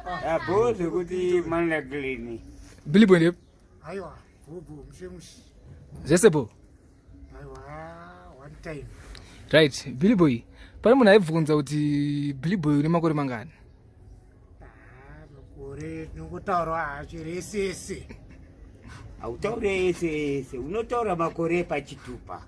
Abo zvekuti manlaklini. Billy Boy ndepi? Aiwa, bhubhu mushe mushe. Zvese bho. Aiwa, one time. Right, Billy Boy. Pane munhu aibvunza kuti Billy Boy une makore mangani? Ah, makore tinongotaura hacho rese ese. Hautaure ese ese, unotaura makore pachitupa.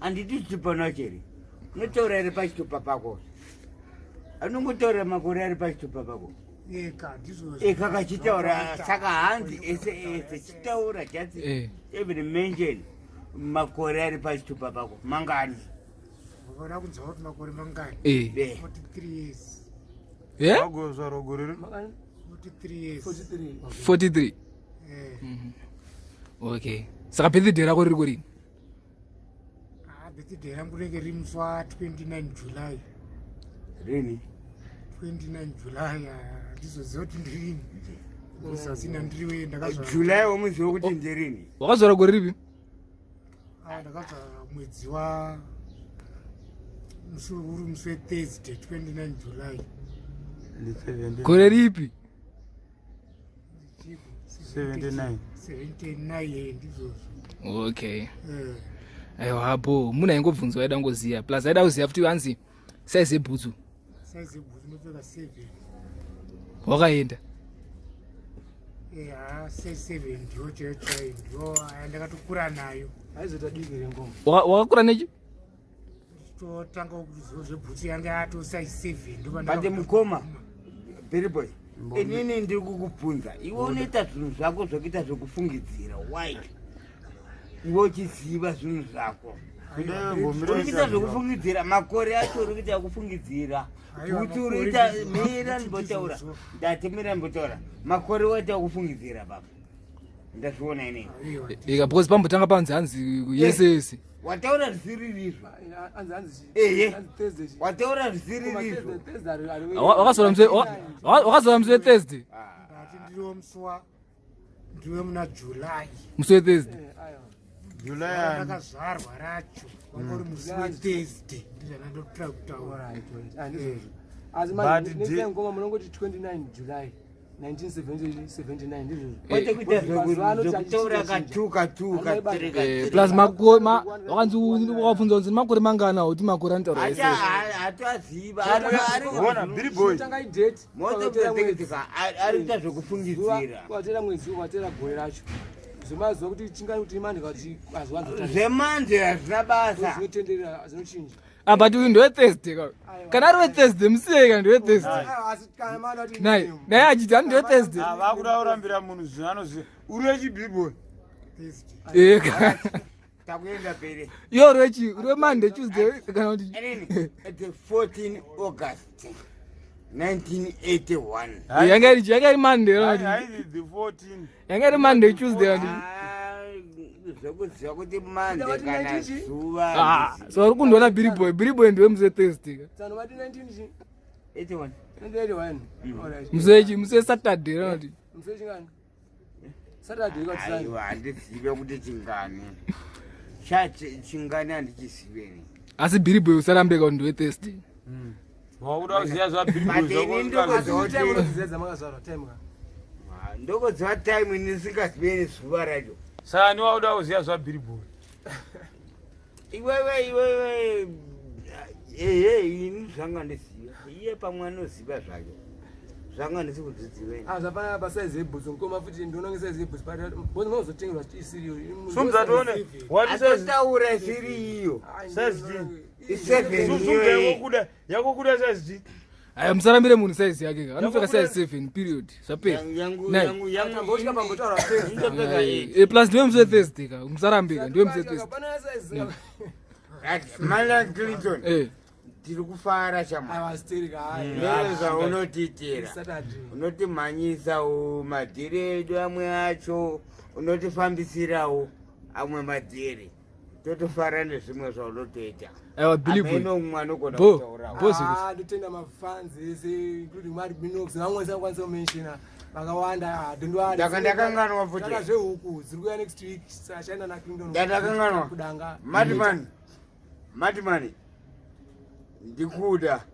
Handiti chitupa nachere. Unotaura here pachitupa pako? Anongotaura makore ari pachitupa pako. Eka ndizvo. Eka kachitaura saka hanzi ese ese chitaura just Eh. even mention makore ari pachitupa pako mangani? Vanoda kunzwa kuti makore mangani? Eh. Eh. 43 years. Yeah? Wagozvarwa gore ri- 43 years. 43. Eh. Okay. Saka birthday rako riri kurini? Ah, birthday rangu rinenge riri musi wa 29 July. Rini? 29 July ah, handizoziva kuti ndirini. Ndozasina ndiriwe ndakazvarwa. July wamuziva kuti ndirini? Wakazvarwa gore ripi? Ah, ndakazvarwa mwedzi wa musi uri musi weThursday 29 July. Ndi 70 Gore ripi? 79. 79 eh, ndizvozvo. Okay. Eh. Aiwa hapo munhu aingobvunzwa aida kungoziva. Plus aida kuziva futi hanzi size yebhutsu. Size yebhutsu inopfeka 7. Wakaenda. Eh, ah, size 7 ndiyo chaiyo chaiyo ndiyo ah, ndakatokura nayo. Aizoita diki rengoma. Wakakura nechi? Totanga kuziva zvebhutsu yanga yato size 7 ndobva But mukoma Billy Boy, inini ndiri kukubvunza iwe unoita zvinhu zvako zvekuita zvekufungidzira why iwe uchiziva zvinhu zvako uri kuita zvekufungidzira makore acho uri kuita kufungidzira Aiwa, kuti uri makore kuita ndizvo, mira ndimbotaura ndizvozvo. ndati mira ndimbotaura makore waita kufungidzira baba ndazviona inini Aiwa, Ika because pambotanga panzi hanzi yese yese. Wataura zvisiririzvo. Anzi anzi. Ehe. Anzi Thursday. Wataura zvisiririzvo. Thursday ari ari. Wakazora musi weThursday. Ndati ndiriwo musi wa ndiwe muna July. Musi weThursday. July ani? Ndakazvarwa racho wanga uri musi weThursday ndizvandandotora kutaura. Alright, alright. Ah, ndizvozvo. Asi But manje the- next time ngoma munongoti 29 July 1979 ndizvozvo. Kwete kuita Mazuva ano zvekutaura chachinja. katuka tuka Anobata. Eh, plus makore wakanzi wakabvunzwa kunzi makore mangana kuti makore anotaura yese. Hataziva. Ona, Billy Boy. Tanga idate. Ukatera mwedzi. Ari kuita zvekufungidzira. Ukatera mwedzi ukatera gore racho. Zvemazuva kuti chingani kuti imande kuti aziwanzo. Zvemanje hazvina basa. Zvinotenderera zvinochinja. Ah, but uyu ndeweThursday ka. Kana ari weThursday musiyei kana ndeweThursday. Asi kana mwana kuti Naye naye achiti ani ndeweThursday. Ah, vakuda kurambira munhu zvinhu anoziva uri wechi Billy Boy. Thursday. Eh, Takuenda pere. Iwe uri uri Monday, Tuesday kana kuti Inini the 14 August 1981. Eh, yanga iri Monday kana kuti Haidi the 14. yanga iri Monday, Tuesday kana kuti Ah, zvekuziva kuti mande Kuti kana 19 zuva. Ah, so uri kundiona Billy Boy. Billy Boy ndiwe musi weThursday ka. Tsano vati 19 chi? 81. 1981. Alright. Musi wechi musi weSaturday kana kuti Musi wechingani? Saturday kwati Sunday. Aiwa, handizive kuti chingani cha chingani handichiziveni. Asi Billy Boy usarambe ka kuti ndiwe Thursday. Wakuda kuziva zva Billy Boy But ini zvako. ndokuziva Time kuti unoziva dzamakazvarwa time ka. Ah, ndokuziva time nisingaziveni zuva racho. Saka ni wakuda kuziva zva Billy Boy. Iwewe iwewe ehe ini zvanga ndiziva iye pamwe anoziva zvake zvanga ndisi kudzidziveni. Ah, zvapana pa size yebhutsu ngoma futi ndiona nge size yebhutsu but bhutsu munozotengerwa isiriyo. Sumza tione. What is Atotaura isiri iyo. Size chii? I7 Sumza iyoyo. yakokuda yakokuda size chii? Aya musarambire munhu size yake ka. Anopfeka size 7 period. Zvapera. Yangu Nai. yangu yangu Tambosvika pambotaura Thursday. ndopfeka eight. Eh, plus ndiwe musi weThursday ka. Musarambe ka ndiwe musi weThursday. Pana size. Right, Malan Clinton, Eh. tiri kufara chama. Aiwa stereka hayi. Nezvaunotiitira. Saturday. Unotimhanyisawo madhiri edu amwe acho, unotifambisirawo amwe madhiri, totofara nezvimwe zvaunotoita. Aiwa Billy Boy. Ameno umwe anogona Bo. kutaurawo. Bo zvekuti. Ah, ndotenda mafans ese including Mad Minox vamwe vasingakwanisa kumenshina vakawanda. Ah, don't worry. Ndakanganwa futi. Taka zvehuku dziri kuuya next week sachaenda naClinton Ndakanganwa. kudanga. Madman, Madman, ndikuda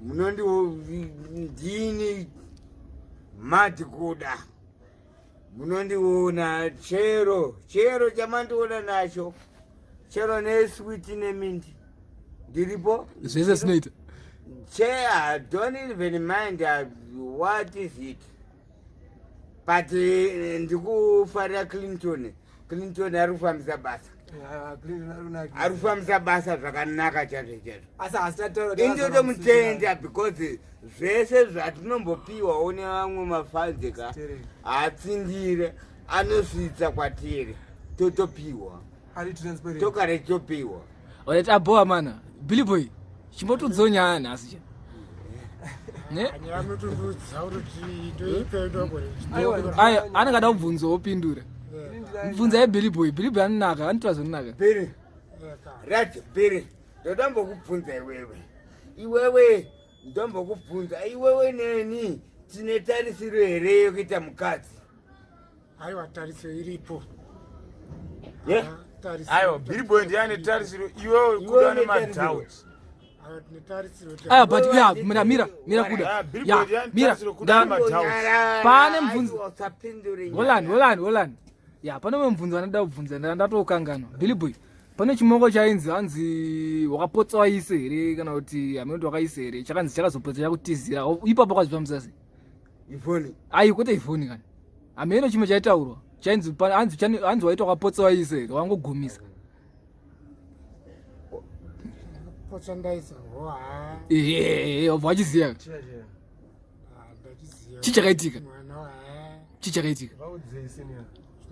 munondi ndini. Mati kuda munondiona chero chero chamandiona nacho chero neswiti nemindi ndiripo. Zvese zvinoita. Che, I don't even mind what is it, but ndikufarira Clinton. Clinton ari kufambisa basa. Ari kufambisa basa zvakanaka chaizvo chaizvo. Asi hasitataura. Indotomutenda because zvese zvatinombopiwawo nevamwe mafanzi ka, hatsindire, anosvitsa kwatiri, totopiwa. Ari transparent. Tokare topiwa. Alright, aboa mana Billy Boy, chimbotiudzawo nyaya nhasi cha ne. Nyaya munotondiudza kuti ndoipa ndogore. Aiwa. Ayo anenge ada kubvunzwa wopindura. Mubvunzai Billy Boy. Billy Boy anonaka, anotora zvonaka. Biri right, Biri, ndodombokubvunza iwewe, iwewe ndombokubvunza iwewe, neni tine tarisiro here yekuita mukadzi? Aiwa, tariso iripo. Ye? Ah, Aiwa, Billy ndiane tarisiro, iwewe kuda une tarisiro. nemadoubt. Aiwa, tine tarisiro. Aya, but ya, mira, mira, mira kuda. Ah, Billy Ya, Boy ndiane mira. tarisiro kuda nemadoubt. Pane mubvunzo. Usapindure. Holani, holani, holani. Ya, pane umwe mubvunzo wandada kubvunza, ndatokanganwa. Billy Boy, pane chimoko chainzi hanzi wakapotsa waise here, kana kuti hamene kuti wakaise here, chakanzi chakazopotsa chakutizira ipapo, kwazvifambisa sei? Ifoni? Ai, kwete ifoni kana hameno chimwe chaitaurwa chainzi hanzi hanzi waita wakapotsa waise here, wangogumisa? Potsa ndaisa ho ha. Ehe, wabva wachiziya. Ndachiziva. Chii chakaitika? Mwana ha. Chii chakaitika? Vaudzei, senior.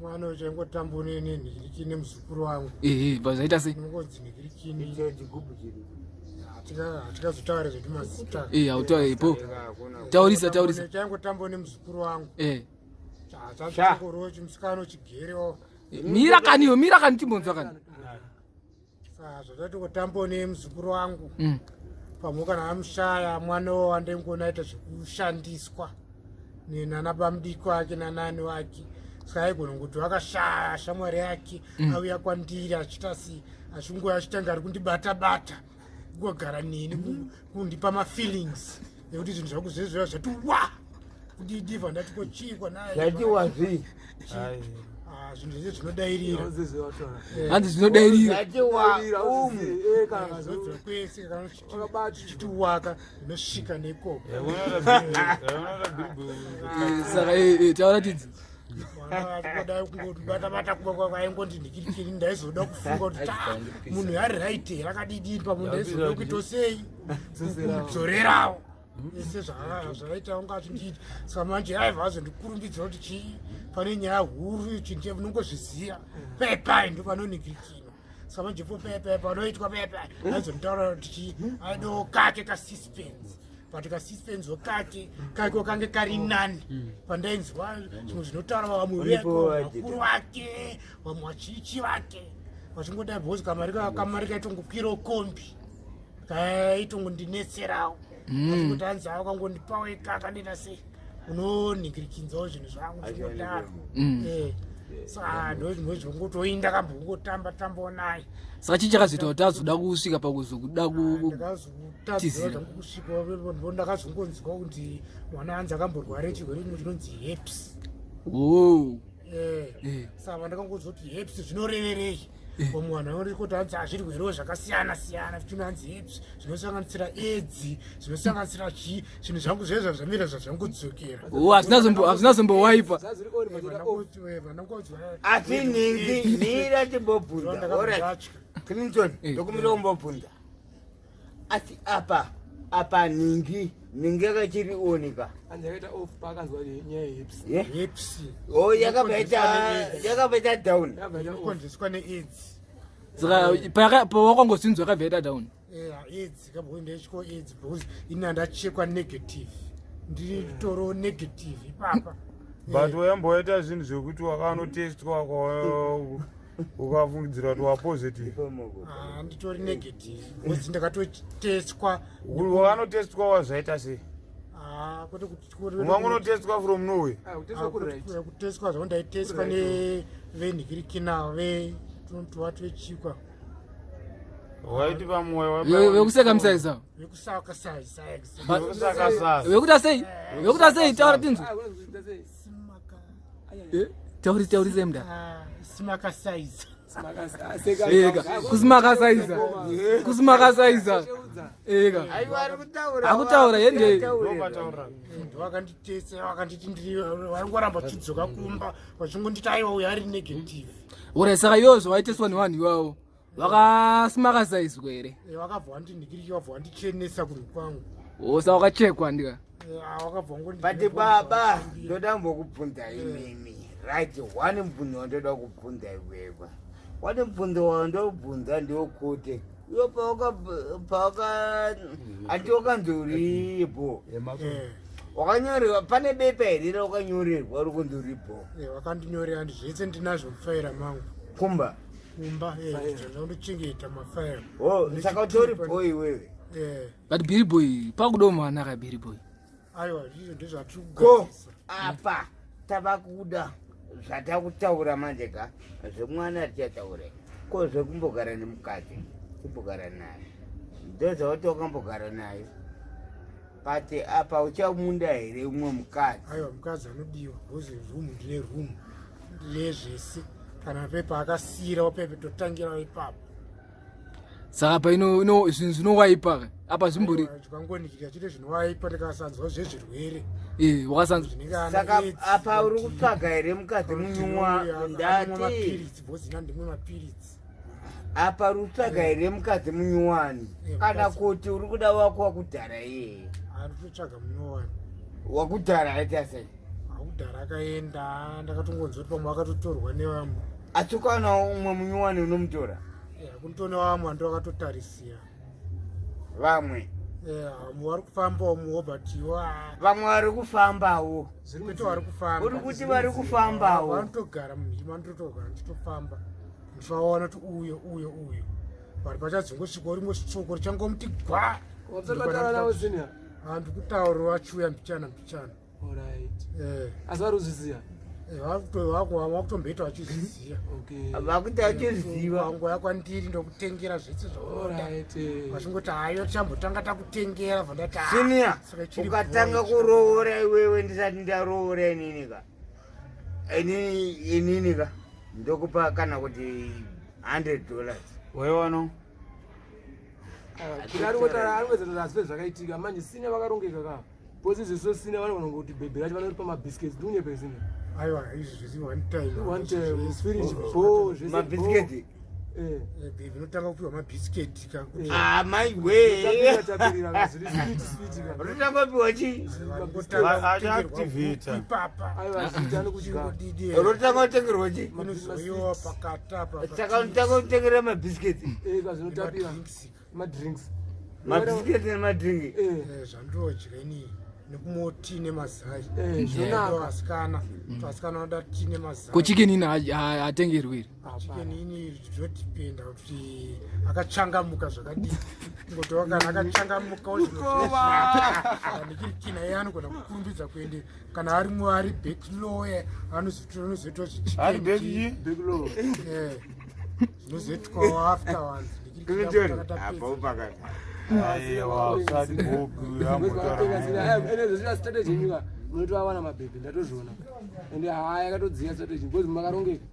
Mwana chaingotamba nenhikirikini muzukuru wangu. Ehe, bva zvaita sei? Nongonzi nhikirikini. Icho chigubhu chiri. Hatikazotaura zvedu mazita. Ehe, hautaura ipo, taurisa, taurisa. Chaingotamba nemuzukuru wangu. Chachakoro chimusikana chigerewo. Mira kaniyo, mira kani, timbonzwa kani. Zvatatongotamba nemuzukuru wangu. Pamwe kana amushaya mwana wandaingoona aita zvekushandiswa nana bamudiki wake nanani wake, saka aigona kuti wakashaya shamwari yake, auya kwandiri achiita si achingoya achitanga ari kundibata bata, kungogara neni, kundipa mafeelings ekuti zvinhu zvangu zvezveva zvati wa kudidivha, ndati kochikwa naye. Zvati wazvi. Ah, zvinhu zvese zvinodairira. Hanzi zvinodairira. Zvati wa umu. Zvinobvira kwese kana chichiwaka zvinosvika nekoko. Saka taura tidzi. Kudai kungobata-bata kwaingondinhikirikiri, ndaizoda kufunga kuti ta munhu ari right here, akadidini pamwe, ndaizoda kuito sei kudzorerawo ese zvakaita unga achindiita. Saka manje aibva azondikurumbidza kuti chii, pane nyaya huru chinje unongozviziva pepai ndo panonhikirikino. Saka manje po pepai panoitwa pepai aizonditaura kuti chii, aidawo kake kasuspense, but kasuspense kake kako kange kari nani pandainzwa zvimwe zvinotaura vamwe Uripo. vakuru vake, vamwe vachichi vake vachingodai, because kamari kaitongokwirawo kombi kaitongondinetserawo, achingoti hanzi avo kangondipawo ikaka ndina sei unonhingirikinzawo zvinhu zvangu zvingodaro. Saka ndo zvimwe zvongotoinda kambongotamba tambawo naye. Saka chii chakazoita kuti azoda kusvika pakuzokuda Ndakazotadzira Tizira. zvangu kusvika ndo ndakazongonzwa kuti mwana hanzi akamborwara chirwere chimwe chinonzi herpes. Oh. Saka pandakangonzwa kuti herpes zvinoreverei, vamwe vanhu vanoti kuti hanzi hazvirwerewo zvakasiyana siyana, chinonzi herpes zvinosanganisira AIDS, zvinosanganisira chii, zvinhu zvangu zvezvo zvamira zvazvangodzokera. Oh, hazvina zombowaipa. Vanangonzwa. Asi ningi mira timbobvunza. Alright. Ndakazvatya. Clinton, ndokumira kumbobvunza, asi apa ningi ningi yakachiri onika? Hanzi yakaita off paakanzwa nyaya yeherpes. Ye? Herpes. Oh, yakabva down. Yakabva yaita off. Inokonzeswa neAIDS. Saka pawakangozvinzwa yakabva yaita down? AIDS kabonde chiko AIDS, because ini handachekwa negative, ndiri toro negative ipapa. But wayamboita zvinhu zvekuti wakanotestwa ukafungidzira kuti wapositive? Ah, nditori negative because ndakatotestwa. Wakanotestwa wazvaita sei? Ah, kwete kuti Ungangonotestwa from nowhere? Ah, kutestwa kuri right. Kutestwa zvavo ndaitestwa nevenhikirikina ve tunotuvati vechikwa. Waiti pamwoyo Vekuseka musaiza. Vekusaka size. Vekusaka size. Vekuita sei? Vekuita sei? Taura tinzwe. Ah, kuita sei? Simaka. Eh, tauri tauri sei mda. Ah, simaka size. Seka. Ega, kusimaka saiza. Kusimaka saiza. Cheudza. Ega. Aiwa, ari kutaura. Akutaura, yende. Ndopataura. Ndo vakanditesa vakanditi ndiri vaingoramba vachidzoka kumba vachingonditi aiwa uyo ari negative. Ora saka iwo zvawaiteswa nevanhu iwawo. Vakasimaka saizwa here? Eh, vakabva vandinhikiriki vabva vandichenesa kunhu kwangu. Osa wakachekwa ndika. Eh, ah, vakabva vangondi- But baba, ndoda kumbokubvunza imimi. Right, one mubvunzo wandoda kubvunza iwewe. One mubvunzo wandobvunza ndewokuti iwe pawaka pawaka ati wakanzi uripo. Eh, Wakanyorerwa pane bepa here rawakanyorerwa uri kunzi uripo? eh, vakandinyorera ndi zvese ndinazvo mufaira mangu Kumba. kumba eh, zvandochengeta mafaira. Oh, saka utori bo iwewe. Eh, But Billy Boy, pakudo mwana ka Billy Boy. aiwa izvo ndezvatiri Ko kugadzirisa. apa tava kuda zvatakutaura manje ka zvemwana tichataura ko zvekumbogara nemukadzi kumbogara naye ndozvauti wakambogara naye but apa uchamunda here umwe mukadzi? Aiwa, mukadzi anodiwa because room ndine room ndine zvese kana pepa akasiyirawo pepe totangirawo ipapo. Saka pa ino ino zvinhu zvinowaipa ka. Apa zvimbori Aiwa, tikangonikira chete zvinowaipa tikasanzwa zvezvirwere eh wakasanzwa. zvinenge ana Saka AIDS, apa uri kuti- kutsvaga here mukadzi munyumwa? Anwa Ndati mapiritsi because ina ndimwe mapiritsi. Apa uri kutsvaga here mukadzi munyuwani Eh, kana mukadzi. kuti uri kuda wako wakudhara iyeye? Ari kutotsvaga munyowani. Wakudhara aita sei? Akudhara akaenda ndakatongonzwa kuti pamwe akatotorwa nevamwe. Asi ukaona umwe munyuwani unomutora? Eh, kunotone vamwe ando akatotarisira. Vamwe? Eh, vamwe vari kufambawo muhobatiwo. Vamwe vari kufambawo? Kwete vari kufamba. Uri kuti vari kufambawo? Vanotogara munhima ndotogara ndichitofamba ndichivaona kuti uyo uyo uyo vari pachadzongosvika rimwe shoko richangomuti gwa. Wapfeka taura navo senior. Handi kutaura vachiuya mbichana mbichana. Alright. Eh, Asi vari kuzviziva. eh, vakutomboita vachizviziva. Okay. Vakuti achiziva. Nguva yakwandiri ndokutengera zvese zvaunoda. Alright. eh. Vachingoti hayo tichambotanga takutengera bva ndati "Ah, Senior, saka ichiri ukatanga boy." kuroora iwewe ndisati ndaroora inini ka, inini ka ndokupa kana kuti $100. Waiwano. Ah, kuti ari kutaura ari kuedza kuti hazvife zvakaitika manje senior vakarongeka ka because izvo senior vanogona kuti bhebhi racho vanoripa mabiscuits ndikunyepe senior? Aiwa, izvi zvisi one time. One time spirit bo zvese. Mabhisiketi? Eh. Bhebhi inotanga kupiwa mabhisiketi ka kuti Ah, maiwe. Tapirira tapirira zviri sweet sweet ka. Rotanga kupiwa chii? vangotanga Achiactivate. ipapa. Aiwa zviti anokudya. Chingodidi Rotanga kutengerwa chii? inozoyiwa pakati apa. Saka unotanga kutengera mabhisiketi? Eh, ka zvinotapira. Nemadrinks. Madrinks. Mabhisiketi nemadringi? Eh. Eh, zvandodya inini nekumwa tii nemazai. Eh, zvinonaka. Vasikana vasikana vanoda tii nemazai. Ko chicken ina hatengerwi here? Chicken ini zvinodhipenda kuti akachangamuka zvakadii ngotova kana akachangamuka ndikirikina iye anogona kukurumbidza kuende kana arimwo ari backlow anozoitwa. Ari back chi? Big low. Zvinozoitwawo afterwards. Apa upakati. Aiwa, usati boku yambotaura. Ene strategy yenyika munotovawana mabhebhi ndatozviona ende haa yakatodziya strategy because makarongeka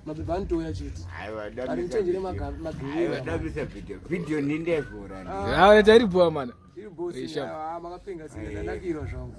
mabhebhi anotouya chete. Aiwa. Ari muchenjere. Aiwa. Magirira. Dabisa video video nindevhura. Ah, tairipowa mana. Iri bosi. Sharp. Makapenga senior ndanakirwa zvangu.